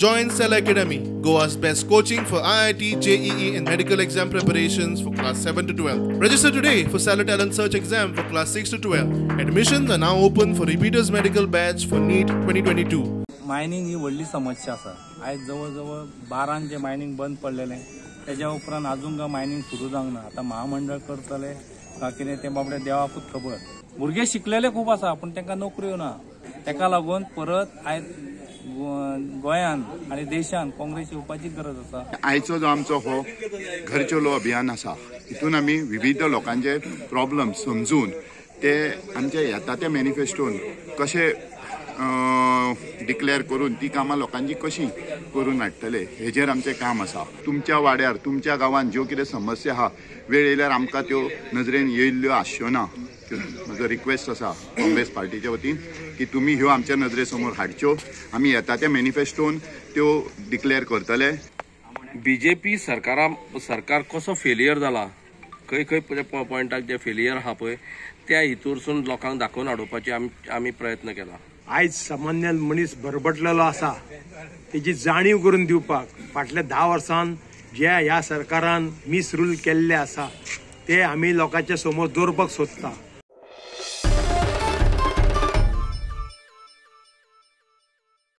Join Cell Academy, Goa's best coaching for IIT, JEE and medical exam preparations for class 7 to 12. Register today for Cellar Talent Search exam for class 6 to 12. Admissions are now open for repeaters medical batch for NEET 2022. Mining ही व्हडली समस्या आसा. आयज जवळ जवळ 12 जे mining बंद पडलेलें तेज्या उपरांत अजून काय मायनींग सुरू जावंक ना. आतां महामंडळ करतले काय कितें तें बाबडे देवाकूच खबर. भुरगे शिकलेले खूब आसा पूण तांकां नोकऱ्यो ना. ताका लागून परत आयज गोंयान आनी देशान काँग्रेस येवपाची गरज आसा. आयचो जो आमचो हो घर चलो अभियान आसा हितून आमी विविध लोकांचे प्रॉब्लम समजून ते आमच्या येता त्या मॅनिफेस्टोन कशे डिक्लेअर करून ती कामां लोकांची कशी करून हाडटले हेजेर आमचें काम आसा. तुमच्या वाड्यार तुमच्या गांवांत ज्यो कितें समस्या आहा वेळ येयल्यार आमकां त्यो नजरेन येयल्ल्यो आसच्यो ना. म्हजो रिक्वेस्ट आसा काँग्रेस पार्टीच्या वतीन की तुमी ह्यो आमच्या नजरे समोर हाडच्यो. आमी येता त्या मॅनिफेस्टोन त्यो डिक्लेअर करतले. बीजेपी सरकार कसो फेलियर जाला, खंय खंय पॉयंटाक जे फेलियर आहा पळय त्या हितूरसून लोकांक दाखोवन हाडोवपाचे आमी प्रयत्न केला. आयज सामान्य मनीस बरबटलेलो आसा तेजी जाणीव करून दिवपाक फाटल्या 10 वर्सान जे ह्या सरकारान मिसरूल केल्ले आसा ते आमी लोकांच्या समोर दवरपाक सोदता.